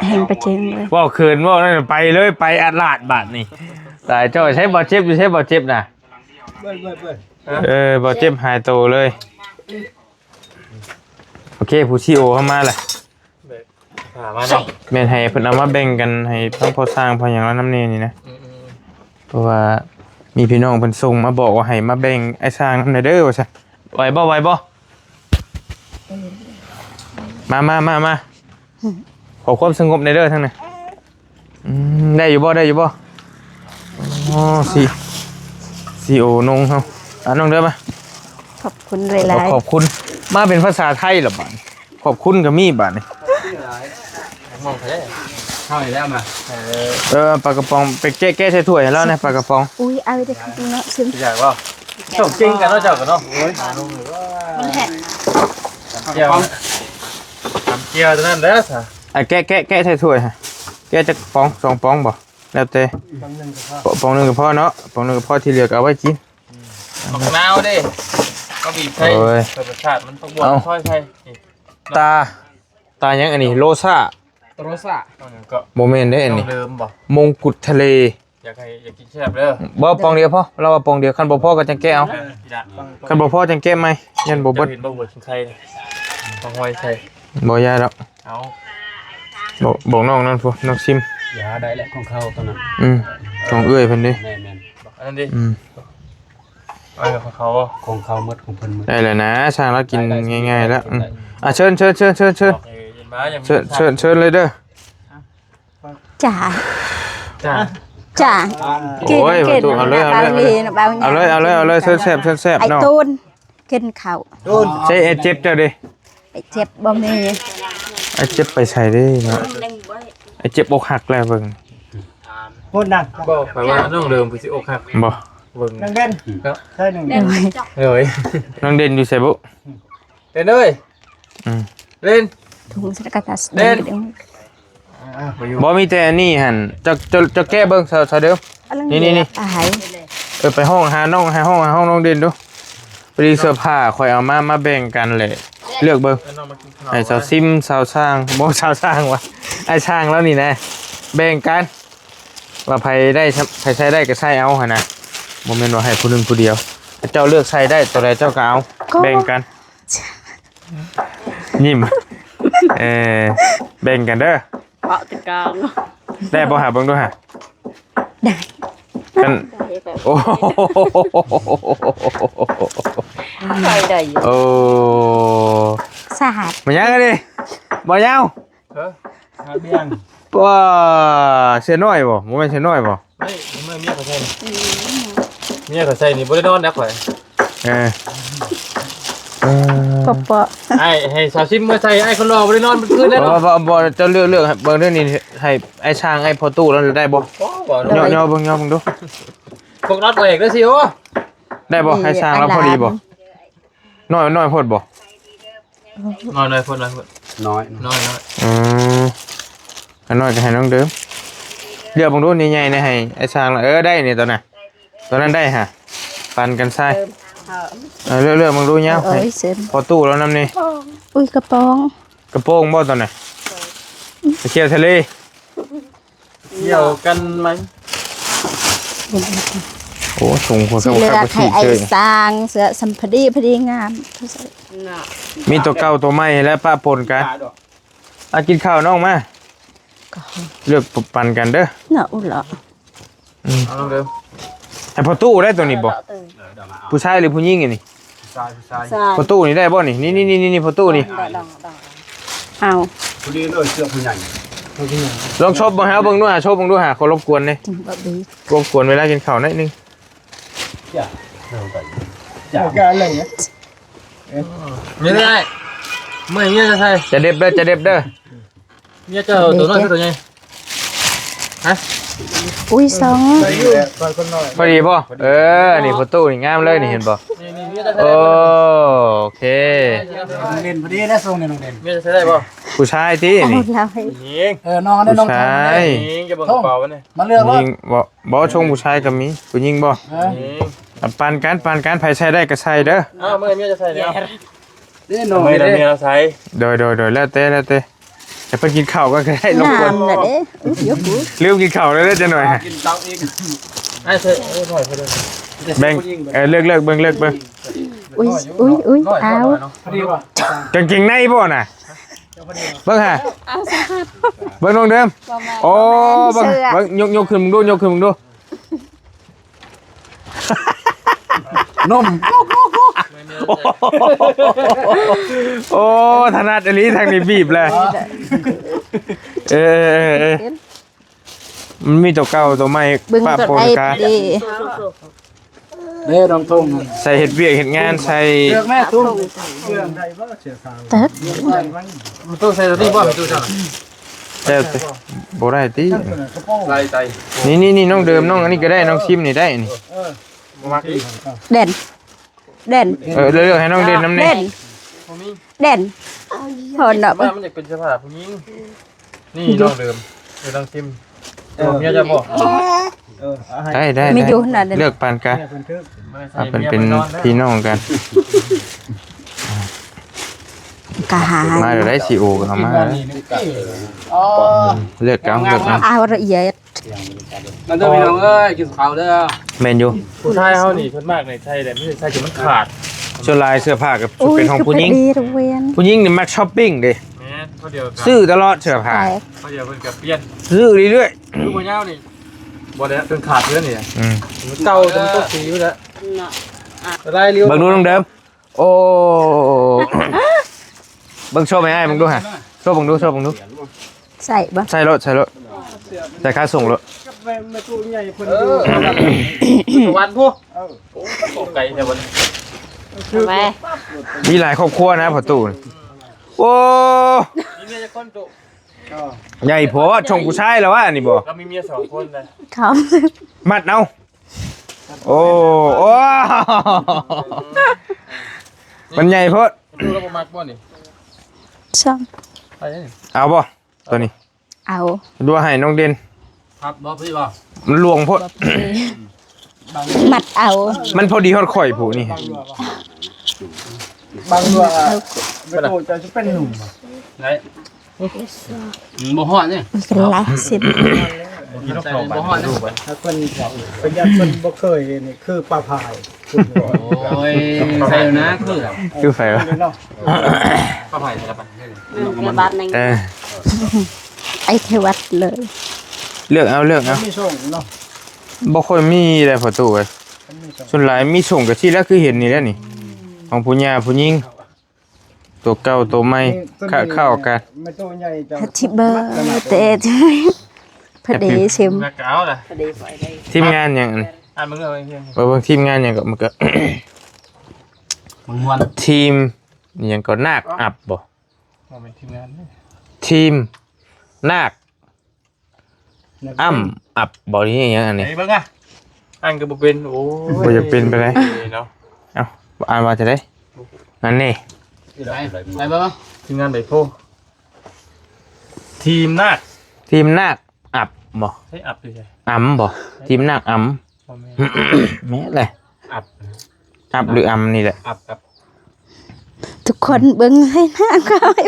ແຮງປະເຈິງເລີຍ ເວົ້າເຂີນເວົ້ານັ້ນ ໄປເລີຍ ໄປອາດລາດບາດນີ້ ຕາຍເຈົ້າ ໃຊ້ບໍ່ເຈັບ ຢູ່ໃຊ້ບໍ່ເຈັບນະ ເອີ ບໍ່ເຈັບ ຫາຍໂຕເລີຍ ໂອເຄ ຜູ້ຊີໂອເຮົາມາແລ້ວ ພາມາເນາະ ແມ່ນໃຫ້ເພິ່ນເອົາມາແບ່ງກັນໃຫ້ທັງພໍ່ຊ່າງພໍ່ຫຍັງລາວນຳແດ່ນີ້ນະ ອືມໆ ເພາະວ່າມີພີ່ນ້ອງເພິ່ນສົ່ງມາບອກວ່າໃຫ້ມາແບ່ງອ້າຍຊ່າງນຳແດ່ເດີວ່າຊັ້ນ ໄຫວບໍ່ ໄຫວບໍ່? ມາ ມາ ມາ ມາ ຂໍຄວາມສະຫງົບແດ່ເດີທາງນັ້ນ ອືມ ໄດ້ຢູ່ບໍ່ ໄດ້ຢູ່ບໍ່? ອໍ ຊີ ຊີໂອນົງເຮົາ ອ່າ ນ້ອງເດີມາ ຂອບຄຸນຫຼາຍໆ ຂອບຄຸນ ມາເປັນພາສາໄທລະບາດ ຂອບຄຸນກໍມີບາດນີ້ ເຮົານີ້ແຫຼະມາ ເອີ ເອີ ປາກະປ໋ອງ ໄປແກະ ແກະໃສ່ຖ້ວຍໃຫ້ລາວແດ່ ປາກະປ໋ອງ ອຸ້ຍ ເອົາໄດ້ຄືເນາະ ຊິມ ຢາກບໍ່? ຕ້ອງເກັ່ງກັນເນາະ ເຈົ້າກໍເນາະ ໂອ້ຍ ມັນແຫ້ງ ຕຳແຈ່ວ ຕຳແຈ່ວຕົວນັ້ນເດີ ອ່ະ ແກະ ແກະ ແກະໃສ່ຖ້ວຍ ແກະຈັກປ໋ອງ ສອງປ໋ອງບໍ່? ແລ້ວແຕ່ ປ໋ອງໜຶ່ງກໍພໍ ປ໋ອງໜຶ່ງກໍພໍເນາະ ປ໋ອງໜຶ່ງກໍພໍ ທີ່ເຫຼືອກໍເອົາໄວ້ກິນ ໝາກນາວເດ້ ເຮົາບີບໃສ່ ໂອ້ຍ ໃສ່ປະສາດມັນ ຜັກບົວ ເອົາ ຊອຍໃສ່ ນີ້ ຕາ ຕາຫຍັງອັນນີ້ ໂຣຊາ ໂຣຊາ ບໍ່ແມ່ນເດ້ອັນນີ້ ມງກຸດທະເລ ຢາກໃຫ້ ຢາກກິນແຊບເດີ ບໍ່ ປ໋ອງດຽວພໍ ລາວວ່າປ໋ອງດຽວ ຄັນບໍ່ພໍກໍຈັ່ງແກະເອົາ ເອີ ຄັນບໍ່ພໍຈັ່ງແກະໃໝ່ ຢ້ານບໍ່ເບິດ ເຈົ້າເຫັນບໍ່ ຫົວຊິງໄຄ ເອົາຫອຍໃສ່ ບໍ່ຢ່າດອກ ເອົາ ບອກ ບອກນ້ອງນັ້ນພຸ້ນ ນ້ອງຊິມ ຢ່າໄດ້ແຫຼະ ຂອງເຂົາຕົວນັ້ນ ອືມ ຂອງເອື້ອຍເພິ່ນເດ້ ແມ່ນໆ ອັນນັ້ນເດ້ ອືມ ເອີ ຂອງເຂົາ ຂອງເຂົາໝົດ ຂອງເພິ່ນໝົດ ໄດ້ແລ້ວນະ ຊ່າງລາວກິນງ່າຍໆແລ້ວ ອືມ ອ່ະ ເຊີນ ເຊີນ ເຊີນ ເຊີນ ເຊີນ ເຊີນ ເຊີນເລີຍເດີ ຈ້າ ຈ້າ ກິນ ໂອ້ຍ ກິນ ປະຕູ ເອົາເລີຍ ເອົາເລີຍ ເອົາເລີຍ ເອົາເລີຍ ເຊີນແຊບ ເຊີນແຊບ ໄອ້ ເນາະ ຕູນ ກິນເຂົ້າ ຕູນ ໃສ່ໄອ້ເຈັບເຈົ້າເດ້ ໄອ້ເຈັບບໍ່ມີ ໄອ້ເຈັບໄປໃສເດ້ເນາະ ໄອ້ເຈັບອົກຫັກແລ້ວເບິ່ງ ພຸ້ນນະ ບໍ່ ຂ້ອຍວ່ານ້ອງເດີມຄືຊິອົກຫັກ ບໍ່ ເບິ່ງ ນ້ອງເດັ່ນ ເນາະ ໃຊ່ນ້ອງເດັ່ນ ໂດຍ ນ້ອງເດັ່ນຢູ່ໃສບຸ? ເດັ່ນເອີຍ ອືມ ເດັ່ນ ຖົງສະກະຕັດ ເດັ່ນ ບໍ່ ມີແຕ່ອັນນີ້ຫັ້ນ ເຈົ້າ ເຈົ້າ ເຈົ້າແກະເບິ່ງ ສາວ ສາວເດີມ ນີ້ ນີ້ ນີ້ ເອີ ໄປຮ້ອງຫານ້ອງ ໃຫ້ຮ້ອງ ໃຫ້ຮ້ອງນ້ອງເດັ່ນດູ ພໍດີເສື້ອຜ້າຂ້ອຍເອົາມາ ມາແບ່ງກັນແຫຼະ ເລືອກເບິ່ງ ໃຫ້ສາວຊິມ ສາວຊ່າງ ບໍ່ ສາວຊ່າງວ່າ ອ້າຍຊ່າງລາວນີ້ນະ ແບ່ງກັນ ວ່າໃຜໄດ້ ໃຜໃສ່ໄດ້ກໍໃສ່ເອົາຫັ້ນນະ ບໍ່ແມ່ນວ່າໃຫ້ຜູ້ໜຶ່ງຜູ້ດຽວ ເຈົ້າເລືອກໃສ່ໄດ້ ຕົວໃດເຈົ້າກໍເອົາ ກໍ ແບ່ງກັນ ຍິ້ມ ເອີ ແບ່ງກັນເດີ ເປາະຕະກອງ ໄດ້ບໍ່ຫາເບິ່ງດູຫາ ໄດ້ ກັນ ໂອ້ ໄດ້ ໄດ້ຢູ່ ໂອ້ ສາດ ມາຍັງອັນນີ້ ບໍ່ຍາວ ເອີ ຫາເບຍງ ວ່າ ເສືອນ້ອຍບໍ່? ບໍ່ແມ່ນເສືອນ້ອຍບໍ່? ໄດ້ ເມຍ ເມຍເຂົາໃສ່ ເມຍເຂົາໃສ່ນີ້ບໍ່ໄດ້ນອນນະຂ້ອຍ ເອີ ເອີ ປະ ປະ ອ້າຍ ໃຫ້ສາວຊິມມາໃສ່ ອ້າຍຄົນຫຼໍ່ບໍ່ໄດ້ນອນເມື່ອຄືນແລ້ວ ບໍ່ ເນາະ ບໍ່ ບໍ່ ເຈົ້າເລືອກ ເລືອກເບິ່ງເດີ້ນີ້ ໃຫ້ອ້າຍຊ່າງ ອ້າຍພໍ່ຕູ້ລາວໄດ້ບໍ່? ບໍ່ ບໍ່ ຍໍ ຍໍເບິ່ງ ຍໍເບິ່ງດູ ພວກລັດເອກເດີ້ຊິໂອ ໄດ້ບໍ່? ອ້າຍຊ່າງລາວພໍດີບໍ່? ນ້ອຍ ນ້ອຍໂພດບໍ່? ນ້ອຍ ນ້ອຍໂພດ ນ້ອຍໂພດ ນ້ອຍ ນ້ອຍ ນ້ອຍ ອືມ ອັນນ້ອຍກໍໃຫ້ນ້ອງເດີມ ເລືອກເບິ່ງດູ ນີ້ໃຫຍ່ນີ້ໃຫ້ອ້າຍຊ່າງລະ ເອີ ໄດ້ນີ້ຕົວນັ້ນ ຕົວນັ້ນໄດ້ຫະ ປັນກັນໃສ່ ເອີ ເລືອກ ເລືອກເບິ່ງດູຍາວ ເອີ ໃຫ້ພໍ່ຕູ້ລາວນຳນີ້ ອຸ້ຍ ກະປອງ ກະໂປງບໍ່ຕົວນັ້ນ ໄປທ່ຽວທະເລ ທ່ຽວກັນໃໝ່ ໂອ້ ສູງກວ່າ ຊິເລືອກໃຫ້ອ້າຍຊ່າງ ເສື້ອສ່ຳພໍດີ ພໍດີງາມ ມີຕົວເກົ່າຕົວໃໝ່ແລະປະປົນກັນ ອາ ກິນເຂົ້ານ້ອງມາ ເລືອກປັນກັນເດີ ເນາະ ອຸລະ ອືມ ເອົາລອງເດີ ໃຫ້ພໍ່ຕູ້ໄດ້ຕົວນີ້ບໍ່? ຜູ້ຊາຍຫຼືຜູ້ຍິງອັນນີ້? ຜູ້ຊາຍ ຜູ້ຊາຍ ຜູ້ຊາຍ ພໍ່ຕູ້ນີ້ໄດ້ບໍ່ນີ້? ນີ້ໆໆໆ ພໍ່ຕູ້ນີ້ ໄດ້ ໄດ້ ໄດ້ ເອົາ ພໍດີເລີຍ ເສື້ອຜູ້ໃຫຍ່ ລອງຊົບເບິ່ງ ໃຫ້ເຮົາເບິ່ງດູຫາ ຊົບເບິ່ງດູຫາ ຂໍລົບກວນເດ້ ລົບກວນເວລາກິນເຂົ້າໜ້ອຍໜຶ່ງ ຈະ ຈະ ຈະ ນີ້ໄດ້ เมื่อยเมียจะใส่ จะเด็บเด้อ จะเด็บเด้อ เมียเจ้าตัวน้อยคือตัวใหญ่ ฮะ อุ้ย สอง พอดีบ่ เออ นี่ประตูนี่งามเลยนี่ เห็นบ่ นี่ นี่เมียจะใส่ โอ้ ได้บ่ โอเค น้องเด่นพอดีนะ ทรงนี้น้องเด่น เมียจะใส่ได้บ่ ผู้ชายตินี่ เอาแล้ว ผู้หญิง เออ น้องอันนั้นน้อง ผู้ชาย ผู้หญิงจะเบิ่งกระเป๋ามันนี่ มาเลือก ผู้หญิงบ่ บ่ ทรงผู้ชายก็มี ผู้หญิงบ่ เออ ผู้หญิง อ่ะ ปานกัน ปานกัน ไผใส่ได้ก็ใส่เด้อ อ้าว เมื่อเมียจะใส่เนี่ย เด้น้อง เมื่อเมียใส่ โดย โดย โดย แล้วแต่ แล้วแต่ แต่เพิ่นกินข้าวก่อนก็ได้ รบกวน น้ำน่ะเด้ อุ๊ย ยกหู ลืมกินข้าวแล้วเด้อจักหน่อย กินข้าวอีก ไอ้เธอ เออ หน่อยเพิ่น แบ่ง เออ เลือก เลือกเบิ่ง เลือกเบิ่ง อุ๊ย อุ๊ย อุ๊ย เอา พอดีว่ะ กางเกงในบ่น่ะ เบิ่งหา เอาสัมผัส เบิ่งน้องเดิม บ่แม่น โอ้ บ่แม่น เบิ่ง เสื้อ เบิ่ง ยก ยกขึ้นมึงดู ยกขึ้นมึงดู นม โอ้ ถนัดอีหลี ทางนี้บีบเลย เออ เออ เออ มันมีตัวเก่าตัวใหม่ เบิ่ง ปะ ตัว ปน ไอ้ กัน เด้ เด้น้องทง ใส่เฮ็ดเวียกเฮ็ดงาน ใส่ เลือกแม่ทง เลือกได้บ่เสื้อขาว เติบ มันต้องใส่ตัวนี้บ่ ตู้เจ้า แต่บ่ได้ติ ใส่ ใส่ นี่ นี่ นี่ น้องเดิม น้องอันนี้ก็ได้ น้องซิมนี่ได้นี่ เออ บ่มักอีก เด่น เด่น เออ เลือกให้น้องเด่นนำแหน่ เด่น บ่มี เด่น พอเนาะ ว่ามันอยากเป็นเสื้อผ้าผู้หญิง นี่น้องเดิม เออ น้องซิม เออ เมียจะบอก เออ เอาให้ ได้ ได้ มี ได้ อยู่นั่น เลือกปานกัน เนี่ยเพิ่นถือ เอาเป็น เป็นพี่น้องกัน กะหา มาเดี๋ยวได้ซีโอก็เอามา อ๋อ เลือกเอา เลือกเอา เอาละเอียด มาเด้อพี่น้องเอ้ย กินข้าวเด้อ แม่นอยู่ ผู้ชายเฮานี่ส่วนมากนี่ใส่ได้ มันใส่จนมันขาด ส่วนหลายเสื้อผ้าก็เป็นของผู้หญิง อุ้ย คือพอดีทุกเวียน ผู้หญิงนี่มักช้อปปิ้งเด้ แม่น เท่าเดียวกัน ซื้อตลอดเสื้อผ้า ใช่ เท่าเดียวเพิ่นก็เปลี่ยน ซื้อเรื่อยๆ คือบ่ยาวนี่ บ่ได้จนขาดเด้อนี่ อืม มันเก่าจนมันตกสีอยู่แล้ว เนาะ ลายเลี้ยว เบิ่งดูน้องเดิม โอ้ เบิ่งโชว์ให้อ้ายเบิ่งดูฮะ โชว์เบิ่งดู โชว์เบิ่งดู ใส่บ่ ใส่โลด ใส่โลด ใส่ค่าส่งโลด กับแม่ แม่ตู้ใหญ่เพิ่นอยู่ เออ สวรรค์พุ้น เออ โอ้ ไกลแท้บัดนี้ เอาไป มีหลายครอบครัวนะพ่อตู้ โอ้ มีเมียจักคนตู้ ใหญ่โพด ช่องผู้ชายแล้ววะนี่บ่ เรามีเมียสองคนนะ ครับ มัดเอา โอ้ โอ้ มันใหญ่โพด ดูแล้วบ่มักบ่นี่ ซ้ำ ไปนี่ เอาบ่ ตัวนี้ เอา ดูให้น้องเด่น ครับบ่พี่บ่ มันหลวงโพด มัดเอา มันพอดีฮอดข่อยผู้นี่ บางเรื่องอะ ไม่โตจะเป็นหนุ่ม ไหน อืม บ่ฮอดนี่ มันเป็นลายเส้น บ่ฮอดนี่ ถ้าเพิ่น เพิ่นยันเพิ่นบ่เคยนี่คือปลาพาย โอ้ย ใส่อยู่นะ คือ คือไผวะ เนาะ ปลาพายใส่ละปะ เออ ไอ้เทวัดเลย เลือกเอา เลือกเอา มีส่งเนาะ บ่ค่อยมีเลยพ่อตู้เอ้ย มันมีส่ง ส่วนหลายมีส่งกับที่แล้วคือเห็นนี่แหละนี่ ของผู้หญิง ผู้หญิง ตัวเก่าตัวใหม่ นี่ตัวนี้ เข้า เข้ากัน แม่ตัวใหญ่จัง Happy birthday to you พอดีชิม นักเอาล่ะ ทีมงานหยังอันนี้ อ่านมึงเอาเอง เบิ่ง เบิ่งทีมงานหยังก็ มันก็ ม่วน ทีมหยังก็ นาคอัพบ่ บ่แม่นทีมงานเด้ ทีมนาค อ้ำอับบ่ นี่หยังอันนี้ ไอ้เบิ่งอะ อ่านก็บ่เป็น โอ้ย บ่อยากเป็นไปเลย เนาะ เอ้า อ่านว่าจะได้ นั่นนี่ ไป ไปเบิ่ง ทีมงานใบโพธิ์ ทีมนาค ทีมนาคอับบ่ ใช่อับอยู่ใช่ อำบ่ ทีมนาคอำ บ่แม่น แม่นเลย อับ อับหรืออำนี่แหละ อับ อับ ทุกคนเบิ่งใบหน้าข่อย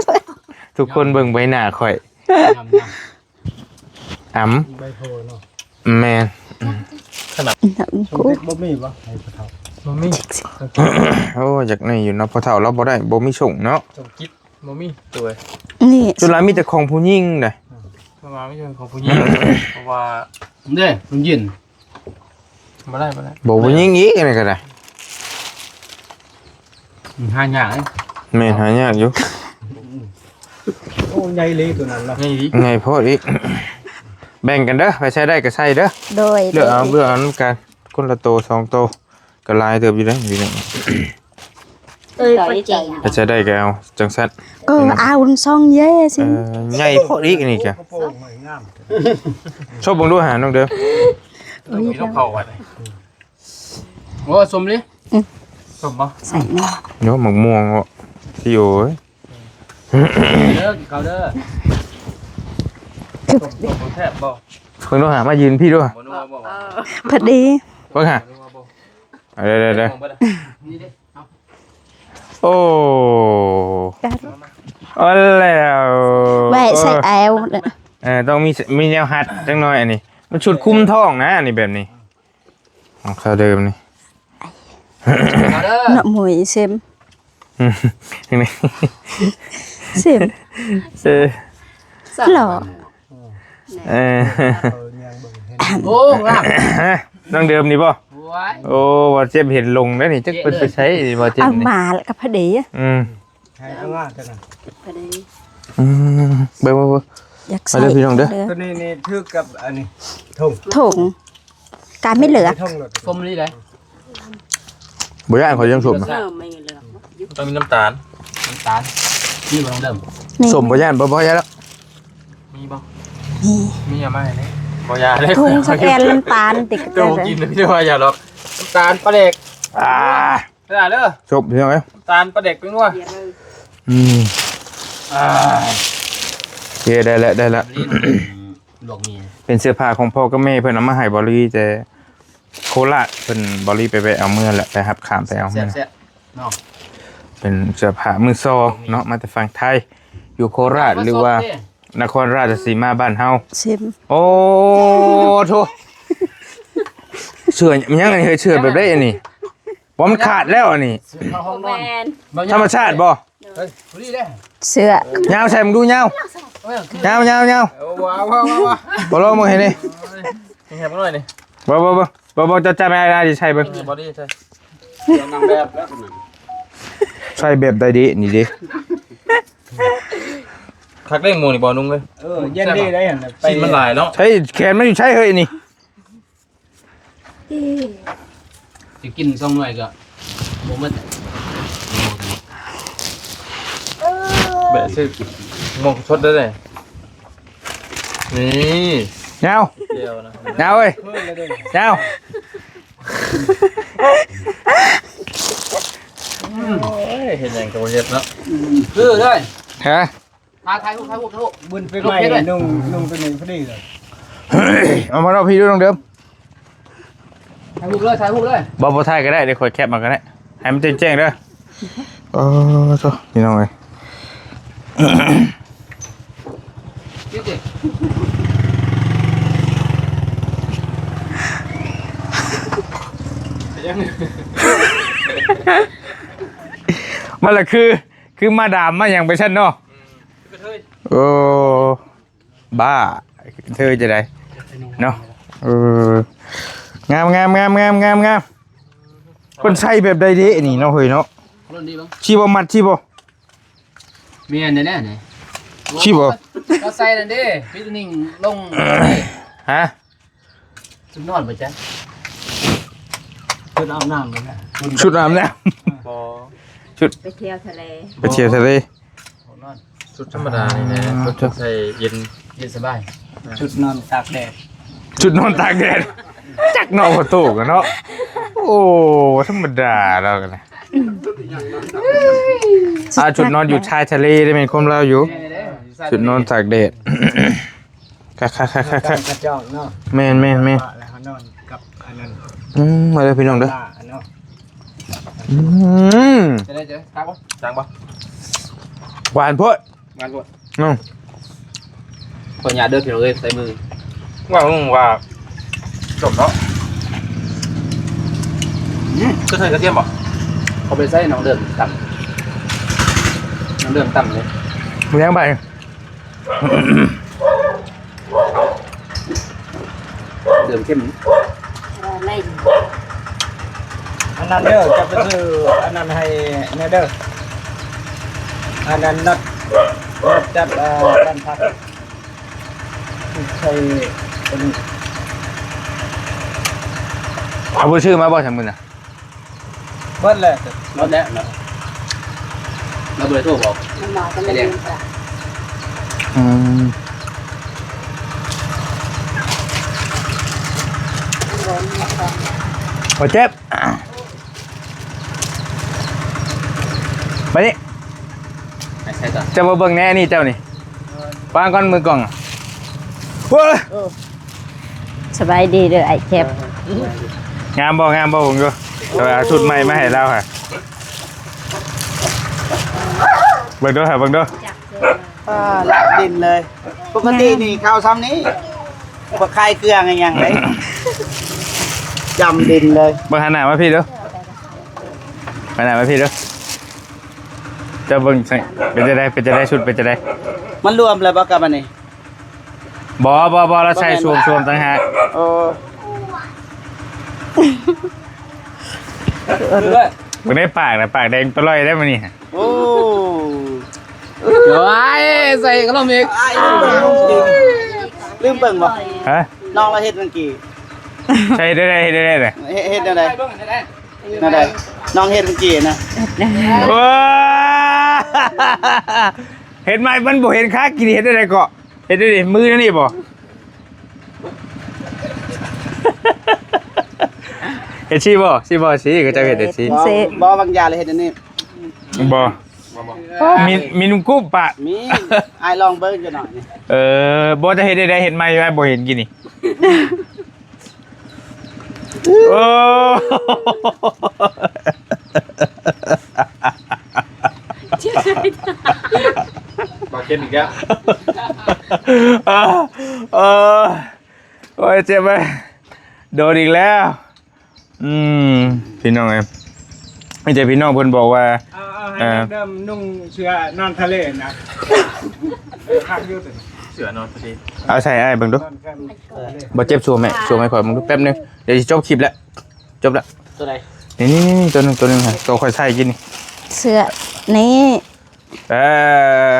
ทุกคนเบิ่งใบหน้าข่อย งามๆ อำ ใบโพธิ์เนาะ แม่น ขนาด หนัง สม กู เด็จบ่มีบ่ให้พ่อเฒ่า บ่มี โอ้ อยากนี่อยู่เนาะ พ่อเฒ่าเราบ่ได้ บ่มีส่งเนาะ สมกิจบ่มีตัว นี่ ส่วนหลายมีแต่ของผู้หญิงเด้ ส่วนหลายมีแต่ของผู้หญิง เพราะว่า เด้ มันเย็น บ่ได้ บ่ได้ บ่ ผู้หญิงอีกอันนี้ก็ได้ มันหายากเด้ แม่น หายากอยู่ โอ้ ใหญ่เลยตัวนั้นเนาะ ใหญ่ดิ ใหญ่โพดอีก แบ่งกันเด้อ ไปใส่ได้ก็ใส่เด้อ โดย เลือกเอา โดย เลือกเอานำกัน คนละโตสองโต ก็หลายเติบอยู่เด้ อยู่นี่ ເອີຍ ບໍ່ເກັ່ງ ຖ້າຈະໄດ້ກໍເອົາຈັ່ງຊັ້ນ ກໍເອົາສອງເຢ້ຊິ ເອີ ໃຫຍ່ໂພດອີກອັນນີ້ກະ ໂອ້ໂຫ ງາມ ຊົມເບິ່ງດູຫານ້ອງເດີ ໂອ້ຍ ໂອ້ ສົ້ມລີ ສົ້ມບໍ່ ໃສ່ແນ່ ໂຍ ໝາກມ່ວງເນາະ ຊິໂອ້ຍ ເດີ ກິນເຂົ້າເດີ ສົ້ມ ສົ້ມແຊບບໍ່ ເບິ່ງດູຫາ ມາຢືນພີ້ດູ ບໍ່ນົວບໍ່ຫວານ ພໍດີ ເບິ່ງຫາ ບໍ່ນົວບໍ່ ເອົາເດີ ເດີ ເດີ ນີ້ເດ້ ໂອ້ ເອົາແລ້ວ ໄວ້ໃສ່ແອວ ເອີ ຕ້ອງມີ ມີແນວຮັດຈັກໜ້ອຍອັນນີ້ ມັນຊຸດຄຸມທ້ອງນະ ອັນນີ້ແບບນີ້ ຂອງເຂົາເດີມນີ້ ເນາະ ໝວຍເຊັມ ເຊັມ ເອີ ຫຼໍ່ ເອີ ໂອ້ ງາມ ຮະ ນ້ອງເດີມນີ້ບໍ່ ໂອ້ຍ ໂອ້ ບ່າວເຈັບເຫັນລົງແລ້ວນີ້ ຈັກເພິ່ນໄປໃສ ບ່າວເຈັບ ເອົາ ນີ້ມາແລ້ວກໍພໍດີ ອືມ ໃຫ້ເອົາມາຕົວນັ້ນ ພໍດີ ອືມ ເບິ່ງ ເບິ່ງ ເບິ່ງ ຢາກໃສ່ ມາເດີພີ່ນ້ອງເດີ ຕົວນີ້ນີ້ຖືກກັບອັນນີ້ ຖົງ ຖົງ ການໄມ່ເຫຼືອ ສົ້ມນີ້ໄດ໋ ບໍ່ຢ້ານ ຂ້ອຍຍັງສົ້ມນະ ເອີ ໄມ່ເຫຼືອ ຕ້ອງມີນ້ຳຕານ ນ້ຳຕານ ມີບໍ່ນ້ອງເດີມ ສົ້ມບໍ່ຢ້ານ ບໍ່ ບໍ່ຢ້ານແລ້ວ ມີບໍ່ ມີ ມີເອົາມາໃຫ້ແດ່ ບໍ່ຢ່າເດ້ ຖົງສະແກນນ້ຳຕານຕິ ເຈົ້າບໍ່ກິນເດີ ບໍ່ຢ່າດອກ ນ້ຳຕານປາແດກ ອ່າ ເດີ ເດີ ຈົບພີ່ນ້ອງເອີຍ ນ້ຳຕານປາແດກເປັນຫຍັງ ອືມ ອ່າ ໂອເຄ ໄດ້ແລ້ວ ໄດ້ແລ້ວ ລວກໝີ່ ເປັນເສື້ອຜ້າຂອງພໍ່ກັບແມ່ເພິ່ນເອົາມາໃຫ້ບ່າວລີ ແຕ່ໂຄລາດ ເພິ່ນ ບ່າວລີໄປແວະເອົາເມືອແຫຼະ ໄປຮັບຂ້າມໄປເອົາເມືອ ແຊບໆ ເນາະ ເປັນເສື້ອຜ້າມືສອງເນາະ ມາແຕ່ຝັ່ງໄທ ຢູ່ໂຄລາດ ຫຼືວ່ານະຄອນລາຊະສີມາບ້ານເຮົາ ຊິມ ໂອ້ໂທ້ ເສື້ອຫຍັງອັນນີ້ ເສື້ອແບບໃດອັນນີ້ ບໍ່ ມັນຂາດແລ້ວອັນນີ້ ເສື້ອຜ້າຫ້ອງນອນ ບໍ່ແມ່ນ ທຳມະຊາດບໍ່ ເຮີ້ຍ ຜູ້ນີ້ເດ້ ເສື້ອ ຍາວໃສ່ເບິ່ງດູ ຍາວ ເອີ ຍາວ ຍາວ ຍາວ ເອີ ວ້າວ ວ້າວ ວ້າວ ບໍ່ ລອງເບິ່ງໃຫ້ແດ່ ເອີຍ ເຮັດໃຫ້ເບິ່ງໜ້ອຍນີ້ ບໍ່ ບໍ່ ບໍ່ ບໍ່ ບໍ່ ເຈົ້າຈັບໃຫ້ອ້າຍຊິໃສ່ເບິ່ງ ເອີ ບໍ່ດີໃສ່ ນາງແບບແລ້ວ ໃສ່ແບບໃດເດ ນີ້ເດ ຄັກເດ້ ໝວກນີ້ບໍ່ນຸ່ງເອີຍ ເອີ ເຢັນດີໄດ໋ຫັ້ນ ຊີ້ນມັນຫຼາຍເນາະ ໃສ່ແຂນມັນຢູ່ໃສເຮີ້ຍນີ້ ຊິກິນສອງໜ່ວຍກໍບໍ່ໝົດ ແບະຊື້ໝ່ອງສົດໄດ້ເລີຍ ນີ້ ຍາວ ຍາວເອີຍ ຍາວ ໂອ້ຍ ເຮັດຫຍັງກໍບໍ່ເຮັດເນາະ ຄືເລີຍ ຮະ ຖ່າຍ ຖ່າຍຮູບ ຖ່າຍຮູບ ຖ່າຍຮູບ ບຸນປີໃໝ່ ນຸ່ງ ນຸ່ງຕົວນີ້ພໍດີເລີຍ ເອົາມາເນາະ ພີ່ດູນ້ອງເດີມ ຖ່າຍຮູບເລີຍ ຖ່າຍຮູບເລີຍ ບໍ່ ບໍ່ຖ່າຍກໍໄດ້ ດຽວຂ້ອຍແຄບມາກໍໄດ້ ໃຫ້ມັນແຈ້ງໆເດີ ເອີ ໂທ້ ພີ່ນ້ອງເອີຍ ມັນລະຄື ຄືມາດາມມາຫຍັງໄປຊັ້ນເນາະ ອືມ ໂອ້ ບ້າ ເທີຈະໄດເນາະ ເອີ ງາມໆໆໆໆ ເພິ່ນໃສ່ແບບໃດເດນີ້ເນາະ ເຮີ້ຍເນາະ ຊິບໍ່ມັດ ຊິບໍ່ ແມ່ນແນ່ໆນີ້ ຊິບໍ່ ເຂົາໃສ່ນັ້ນເດ້ ວິດໜິງລົງ ຮະ ຊຸດນອນບໍ່ຈັກ ຊຸດອາບນ້ຳບໍ່ຈັກ ຊຸດອາບນ້ຳ ບໍ່ ຊຸດ ໄປທ່ຽວທະເລ ໄປທ່ຽວທະເລ ຊຸດທຳມະດານີ້ແຫຼະ ອ່າ ຊຸດໃສ່ເຢັນ ເຢັນສະບາຍ ຊຸດນອນຕາກແດດ ຊຸດນອນຕາກແດດ ຈັກເນາະ ພໍ່ໂຕກັນເນາະ ໂອ້ ບໍ່ທຳມະດາລາວກັນນະ ອ່າ ຊຸດນອນຢູ່ຊາຍທະເລໄດ້ແມ່ນຄວາມລາວຢູ່ ແມ່ນເດ້ ຊຸດນອນຕາກແດດ ຄັກໆໆໆໆ ກະຈອກເນາະ ແມ່ນໆໆ ແລ້ວເຮົານອນກັບອັນນັ້ນ ອືມ ມາເດີພີ່ນ້ອງເດີ ເນາະ ອືມ ຈະໄດ້ ຈະໄດ້ ຈາງບໍ່ ຈາງບໍ່ ຫວານໂພດ ຫວານໂພດ ອືມ ຂໍອະນຸຍາດເດີພີ່ນ້ອງເອີຍ ໃສ່ມື ວ່າ ວ່າ ສົມເນາະ ອືມ ຈະໃສ່ກະທຽມບໍ່ ເຂົາໄປໃສ່ນ້ອງເດີມຕຳ ນ້ອງເດີມຕຳເລີຍ ແລ້ວໄປ ເດີມເຂັ້ມ ເອີ ແມ່ນ ອັນນັ້ນເດີ ຈະໄປຊື້ອັນນັ້ນໃຫ້ແດ່ເດີ ອັນນັ້ນນັດ ນັດຈັດ ເອີ ບ້ານພັກ ໃສ່ຕົວນີ້ ເອົາບໍ່ຊື້ມາບໍ່ຊັ້ນມື້ນະ? ເບິດແລ້ວ ເບິດແລ້ວເນາະ ລາວບໍ່ໄດ້ໂທບອກ ມັນມາກໍໄດ້ຍິນ. ອືມ ບໍ່ເຈັບ. ໄປນີ້ ໄປໃສຕໍ່? ເຈົ້າບໍ່ເບິ່ງແດ່ອັນນີ້ເຈົ້ານີ້ ວາງກ່ອນມືກ້ອງ. ໂອ້ຍ ສະບາຍດີເດີອ້າຍແຄບ. ງາມບໍ່? ງາມບໍ່? ເບິ່ງດູ ຂ້ອຍເອົາຊຸດໃໝ່ມາໃຫ້ລາວຫະ. ເບິ່ງດູຫະ ເບິ່ງດູ. ອ່າ ລາກດິນເລີຍ. ປົກກະຕິນີ້ເຂົ້າຊ່ຳນີ້ ບໍ່ຂາຍເຄື່ອງອີຫຍັງເລີຍ ຈ້ຳດິນເລີຍ. ເບິ່ງ ຫັນໜ້າມາພີ້ດູ ຫັນໜ້າມາພີ້ດູ. ເຈົ້າເບິ່ງ ເປັນຈັ່ງໃດ? ເປັນຈັ່ງໃດ? ຊຸດເປັນຈັ່ງໃດ? ມັນລວມແລ້ວບໍ່ກັບອັນນີ້? ບໍ່ ບໍ່ ບໍ່ ລາວໃສ່ ບໍ່ແມ່ນ ຊວມ ຊວມຕ່າງຫາກ. ໂອ້ ເບິ່ງໃນປາກນະ ປາກແດງຕະຫຼອຍໄດ໋ມື້ນີ້. ໂອ້ ໂອ້ຍ ໃສ່ຂະໜົມອີກ. ອ້າຍ ລືມເບິ່ງ ລືມເບິ່ງບໍ່? ຮະ? ນ້ອງລາວເຮັດມື້ກີ້ ໃສ່ໄດ້ ເຮັດໄດ້ ເຮັດໄດ້ ເຮັດ ເຮັດແນວໃດ? ແນວໃດ? ນ້ອງເຮັດມື້ກີ້ນະ. ໂອ້ ເຮັດໃໝ່ ມັນບໍ່ເຫັນຄາກິນ ເຮັດໄດ້ໃດເກາະ? ເຮັດໄດ້ດີ ມືແນວນີ້ບໍ່? ເຮັດຊີ້ບໍ່? ຊີ້ບໍ່? ຊີ້ ເຂົາເຈົ້າເຮັດຈັ່ງຊີ້. ບໍ່ ບໍ່ ບາງຢ່າງເລີຍເຮັດອັນນີ້. ບໍ່ ມີ ມີນຸ່ງກຸບປະ ມີ ອ້າຍລອງເບິ່ງຈັກໜ້ອຍນີ້. ເອີ ບໍ່ ຈະເຮັດໄດ້ ເຮັດໃໝ່ ອ້າຍບໍ່ເຫັນກີ້ນີ້. ໂອ້ ບາດເຈັບອີກແລ້ວ. ເອີ ໂອ້ຍ ເຈັບເວີຍ ໂດນອີກແລ້ວ. ອືມ ພີ່ນ້ອງເອີຍ ມີແຕ່ພີ່ນ້ອງເພິ່ນບອກວ່າ ເອົາ ເອົາໃຫ້ ເອີ ເລີ່ມນຸ່ງເສື້ອນອນທະເລນະ. ເອີ ຄັກຢູ່ ເສື້ອນອນທະເລ ເອົາໃສ່ອ້າຍເບິ່ງດູ. ບໍ່ເຈັບ ສວມໃຫ້ ສວມໃຫ້ຂ້ອຍເບິ່ງດູ ແປັບໜຶ່ງ ດຽວຊິຈົບຄລິບແລ້ວ. ຈົບແລ້ວ ໂຕໃດ? ນີ້ໆໆ ໂຕໜຶ່ງ ໂຕໜຶ່ງ ໂຕຂ້ອຍໃສ່ກິນນີ້ ເສື້ອນີ້. ເອີ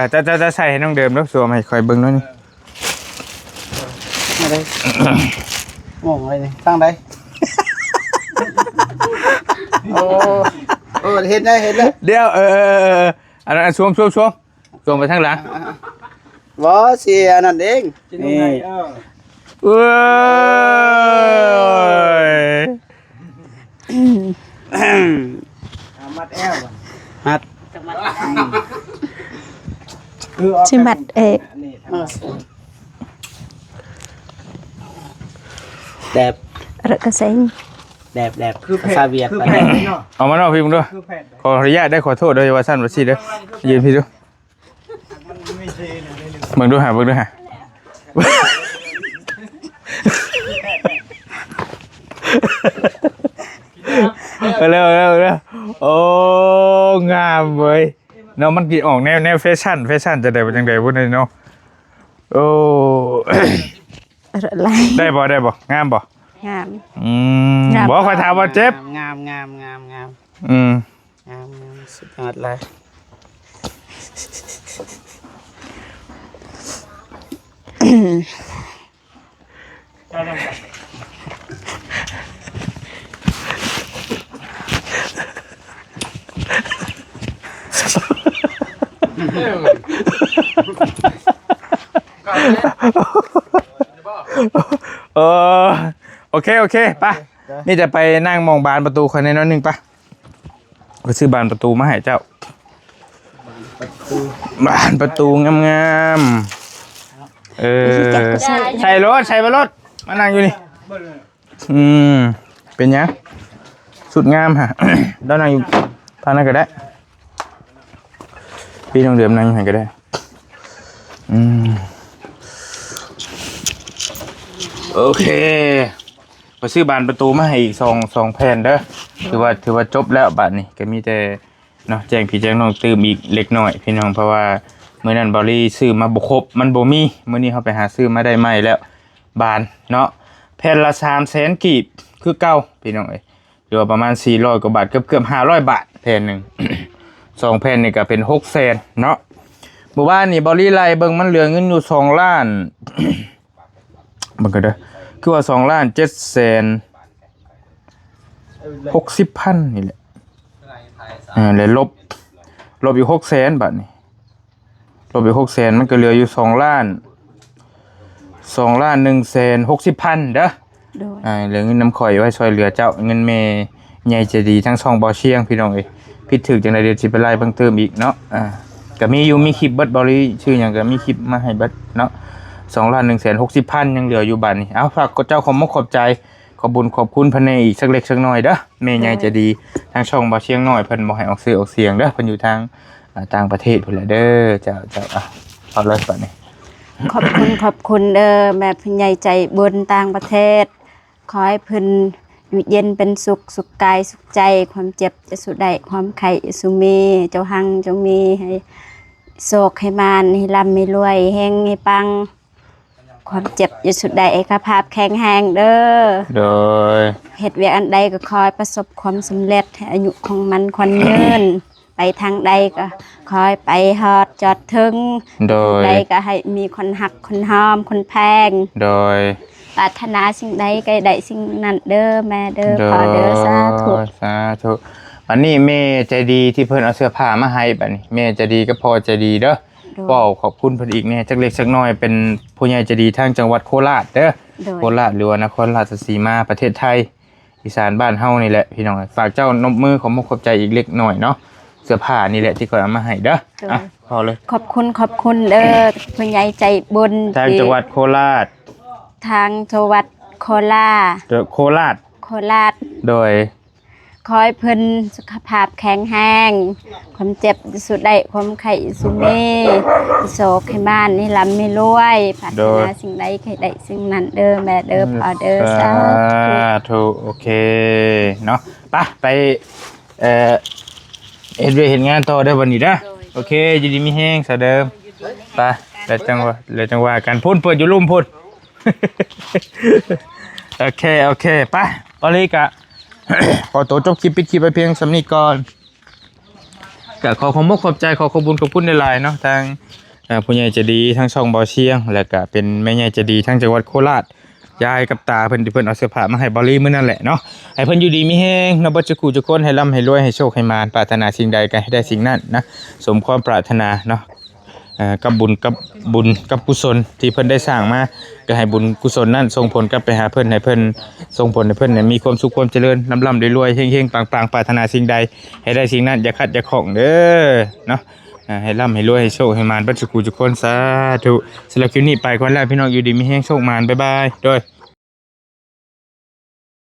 ເຈົ້າ ເຈົ້າ ເຈົ້າໃສ່ໃຫ້ນ້ອງເດີມເດີ ສວມໃຫ້ຂ້ອຍເບິ່ງໜ້ອຍໜຶ່ງ. ມາເດີ ມອງໄວ້ນີ້ ທາງໃດ? ໂອ້ ໂອ້ ເຫັນແລ້ວ ເຫັນແລ້ວ. ດຽວ ເອີ ເອີ ເອີ ເອີ ອັນນັ້ນ ສວມ ສວມ ສວມ ສວມໄປທາງຫຼັງ. ບໍ່ ຊິອັນນັ້ນເອງ ຊິນຸ່ງໃຫ້ ນີ້ ເອີ ເອີຍ ອືມ ເອົາມັດແອວ ມັດ ຊິມັດເອງ ນີ້ ເອີ ແດບ ເອີ ກະເຊັງ ແດບ ແດບ ຄືແຜ່ນ ພາສາຫວຽດ ຄືແຜ່ນເນາະ. ເອົາມານອກພີ້ເບິ່ງດູ ຄືແຜ່ນ. ຂໍອະນຸຍາດເດີ ຂໍໂທດເດີ ວ່າຊັ້ນວ່າຊີ້ເດີ ຢືນພີ້ດູ. ເບິ່ງດູຫາ ເບິ່ງດູຫາ ເອົາແລ້ວ ເອົາແລ້ວ ເອົາແລ້ວ. ໂອ້ ງາມເວີຍເນາະ ມັນຊິອອກແນວ ແນວແຟຊັ່ນ ແຟຊັ່ນຈັ່ງໃດ ວ່າຈັ່ງໃດພຸ້ນເນາະ. ໂອ້ ໄດ້ບໍ່ ໄດ້ບໍ່ ງາມບໍ່? ງາມ ອືມ ງາມ ບໍ່ ຂ້ອຍຖາມວ່າເຈັບ. ງາມ ງາມ ງາມ ງາມ ອືມ ງາມ ງາມ ສຸດຍອດເລີຍ. ເອີ ໂອເຄ ໂອເຄ ໄປ ໄດ້ ມີແຕ່ໄປນັ່ງໝ່ອງບານປະຕູຂ້ອຍແດ່ໜ້ອຍໜຶ່ງ ໄປ. ຂ້ອຍຊື້ບານປະຕູມາໃຫ້ເຈົ້າ ບານປະຕູງາມໆ. ເອີ ໃສ່ໂລດ ໃສ່ໄປໂລດ ມານັ່ງຢູ່ນີ້. ອືມ ເປັນຫຍັງ ສຸດງາມຫະ ລາວນັ່ງຢູ່ທາງນັ້ນກໍໄດ້ ພີ່ນ້ອງເດີມນັ່ງຢູ່ຫັ້ນກໍໄດ້. ອືມ ໂອເຄ ຂ້ອຍຊື້ບານປະຕູມາໃຫ້ອີກສອງ ສອງແຜ່ນເດີ. ຖືວ່າ ຖືວ່າຈົບແລ້ວ ບາດນີ້ກໍມີແຕ່ເນາະ ແຈ້ງພີ່ແຈ້ງນ້ອງຕື່ມອີກເລັກນ້ອຍພີ່ນ້ອງ ເພາະວ່າມື້ນັ້ນເບົາລີຊື້ມາບໍ່ຄົບ ມັນບໍ່ມີ. ມື້ນີ້ເຮົາໄປຫາຊື້ມາໄດ້ໃໝ່ແລ້ວ ບານເນາະ ແຜ່ນລະສາມແສນກີບຄືເກົ່າພີ່ນ້ອງເອີຍ ຫຼືວ່າປະມານສີ່ຮ້ອຍກວ່າບາດ ເກືອບໆຫ້າຮ້ອຍບາດແຜ່ນໜຶ່ງ. ສອງແຜ່ນນີ້ກໍເປັນຫົກແສນເນາະ. ມື້ວານນີ້ເບົາລີໄລ່ເບິ່ງ ມັນເຫຼືອເງິນຢູ່ສອງລ້ານ ເບິ່ງກັນເດີ ຄືວ່າສອງລ້ານເຈັດແສນຫົກສິບພັນນີ້ແຫຼະ ເອີ ແລະລົບ ລົບອີກຫົກແສນ ບາດນີ້ ລົບອີກຫົກແສນ ມັນກໍເຫຼືອຢູ່ສອງລ້ານ ສອງລ້ານໜຶ່ງແສນຫົກສິບພັນເດີ. ໂດຍ ອ່າ ເຫຼືອເງິນນຳຂ້ອຍໄວ້ຊ່ວຍເຫຼືອເຈົ້າ ເງິນແມ່ໃຫຍ່ໃຈດີທາງຊ່ອງເບົາຊຽງ ພີ່ນ້ອງເອີຍ. ຜິດຖືກຈັ່ງໃດ ດຽວຊິໄປໄລ່ເບິ່ງເຕີມອີກເນາະ. ອ່າ ກໍມີຢູ່ ມີຄລິບເບິດ ເບົາລີ ຊື່ຫຍັງກໍມີຄລິບມາໃຫ້ເບິດເນາະ. ສອງລ້ານໜຶ່ງແສນຫົກສິບພັນ ຍັງເຫຼືອຢູ່ບາດນີ້. ເອົາ ຝາກເຈົ້າຂອບມຸກຂອບໃຈ ຂອບບຸນຂອບຄຸນເພິ່ນແດ່ອີກສັກເລັກສັກນ້ອຍເດີ ແມ່ໃຫຍ່ໃຈດີ. ໂດຍ ທາງຊ່ອງເບົາຊຽງນ້ອຍ ເພິ່ນບໍ່ໃຫ້ອອກຊື່ອອກສຽງເດີ ເພິ່ນຢູ່ທາງ ອ່າ ຕ່າງປະເທດພຸ້ນແຫຼະເດີ. ເຈົ້າ ເຈົ້າ ອ່ະ ເອົາເລີຍບາດນີ້. ຂອບຄຸນ ຂອບຄຸນເດີ ແມ່ຜູ້ໃຫຍ່ໃຈບຸນຕ່າງປະເທດ. ຂໍໃຫ້ເພິ່ນຢູ່ເຢັນເປັນສຸກ ສຸກກາຍສຸກໃຈ, ຄວາມເຈັບຢ່າສູ່ໄດ້ ຄວາມໄຂ້ຢ່າສູ່ມີ, ເຈົ້າຮັ່ງເຈົ້າມີ ໃຫ້ໂຊກໃຫ້ໝານ ໃຫ້ລ່ຳໃຫ້ລວຍ ເຮັງໃຫ້ປັງ. ຄວາມເຈັບຢ່າສູ່ໄດ້ ສຸຂະພາບແຂງແຮງເດີ. ໂດຍ ເຮັດວຽກອັນໃດກໍຂໍໃຫ້ປະສົບຄວາມສຳເລັດ ໃຫ້ອາຍຸຂອງມັນຂວັນຍືນ ໄປທາງໃດກໍຂໍໃຫ້ໄປຮອດຈອດເຖິງ. ໂດຍ ໃດກໍໃຫ້ມີຄົນຮັກຄົນຫອມຄົນແພງ. ໂດຍ ປາດຖະໜາສິ່ງໃດກໍໃຫ້ໄດ້ສິ່ງນັ້ນເດີແມ່ເດີ ໂດຍ ພໍ່ເດີ. ສາທຸ ສາທຸ. ບັດນີ້ແມ່ໃຈດີທີ່ເພິ່ນເອົາເສື້ອຜ້າມາໃຫ້ ບັດນີ້ແມ່ໃຈດີກັບພໍ່ໃຈດີເດີ. ໂດຍ ເວົ້າຂອບຄຸນເພິ່ນອີກແດ່ຈັກເລັກຈັກນ້ອຍ ເປັນຜູ້ໃຫຍ່ໃຈດີທາງຈັງຫວັດໂຄລາດເດີ. ໂດຍ ໂຄລາດ ຫຼືວ່ານະຄອນລາຊະສີມາ ປະເທດໄທ ອີສານບ້ານເຮົານີ້ແຫຼະ ພີ່ນ້ອງ. ຝາກເຈົ້ານົບມືຂອບມຸກຂອບໃຈອີກເລັກນ້ອຍເນາະ. ເສື້ອຜ້ານີ້ແຫຼະທີ່ຂ້ອຍເອົາມາໃຫ້ເດີ. ໂດຍ ອ່ະ ພໍເລີຍ. ຂອບຄຸນ ຂອບຄຸນເດີ ຜູ້ໃຫຍ່ໃຈບຸນທາງຈັງຫວັດໂຄລາດ ທາງຈັງຫວັດໂຄລາ ເດີ ໂຄລາດ ໂຄລາດ. ໂດຍ ຂໍໃຫ້ເພິ່ນສຸຂະພາບແຂງແຮງ ຄວາມເຈັບຢ່າສູ່ໄດ້ ຄວາມໄຂ້ຢ່າສູ່ມີ ໃຫ້ໂຊກໃຫ້ໝານ ໃຫ້ລ່ຳໃຫ້ລວຍ ປາດຖະໜາ ໂດຍ ສິ່ງໃດໃຫ້ໄດ້ສິ່ງນັ້ນເດີແມ່ເດີ ພໍ່ເດີ. ສາທຸ ສາທຸ. ໂອເຄເນາະ ໄປ ໄປ ເອີ ເຮັດວຽກເຮັດງານຕໍ່ເດີບັດນີ້ເດີ. ໂດຍ ໂອເຄ ຢູ່ດີມີແຮງສາວເດີ. ໄປ ແລ້ວຈັ່ງວ່າ ແລ້ວຈັ່ງວ່າກັນ ພຸ້ນເປີດຢູ່ລຸ່ມພຸ້ນ. ໂອເຄ ໂອເຄ ໄປ ບາລີກະ ຂໍໂຕຈົບຄລິບ ປິດຄລິບໄວ້ພຽງສ່ຳນີ້ກ່ອນ. ກະຂໍຂອບມຸກຂອບໃຈ ຂໍຂອບບຸນຂອບຄຸນຫຼາຍໆເນາະ ທາງ ເອີ ຜູ້ໃຫຍ່ໃຈດີທາງຊ່ອງເບົາຊຽງ ແລະກະເປັນແມ່ໃຫຍ່ໃຈດີທາງຈັງຫວັດໂຄລາດ ຍາຍກັບຕາເພິ່ນ ທີ່ເພິ່ນເອົາເສື້ອຜ້າມາໃຫ້ບາລີມື້ນັ້ນແຫຼະເນາະ. ໃຫ້ເພິ່ນຢູ່ດີມີແຮງເນາະ ເບິດສູ່ຄູ່ສູ່ຄົນ ໃຫ້ລ່ຳໃຫ້ລວຍ ໃຫ້ໂຊກໃຫ້ໝານ ປາດຖະໜາສິ່ງໃດກໍໃຫ້ໄດ້ສິ່ງນັ້ນນະ ສົມຄວາມປາດຖະໜາເນາະ. ເອີ ກັບບຸນ ກັບບຸນ ກັບກຸສົນທີ່ເພິ່ນໄດ້ສ້າງມາ ກໍໃຫ້ບຸນກຸສົນນັ້ນສົ່ງຜົນກັບໄປຫາເພິ່ນ ໃຫ້ເພິ່ນ ສົ່ງຜົນໃຫ້ເພິ່ນນີ້ມີຄວາມສຸກຄວາມຈະເລີນ ລ່ຳໆລວຍໆ ເຮັງໆປັງໆ ປາດຖະໜາສິ່ງໃດໃຫ້ໄດ້ສິ່ງນັ້ນ ຢ່າຂັດຢ່າຂ້ອງເດີເນາະ. ອ່າ ໃຫ້ລ່ຳໃຫ້ລວຍ ໃຫ້ໂຊກໃຫ້ໝານເບິດສູ່ຄູ່ທຸກຄົນ ສາທຸ. ສຳລັບຄລິບນີ້ໄປກ່ອນແລ້ວ ພີ່ນ້ອງ ຢູ່ດີມີແຮງ ໂຊກໝານ ບາຍບາຍ ໂດຍ.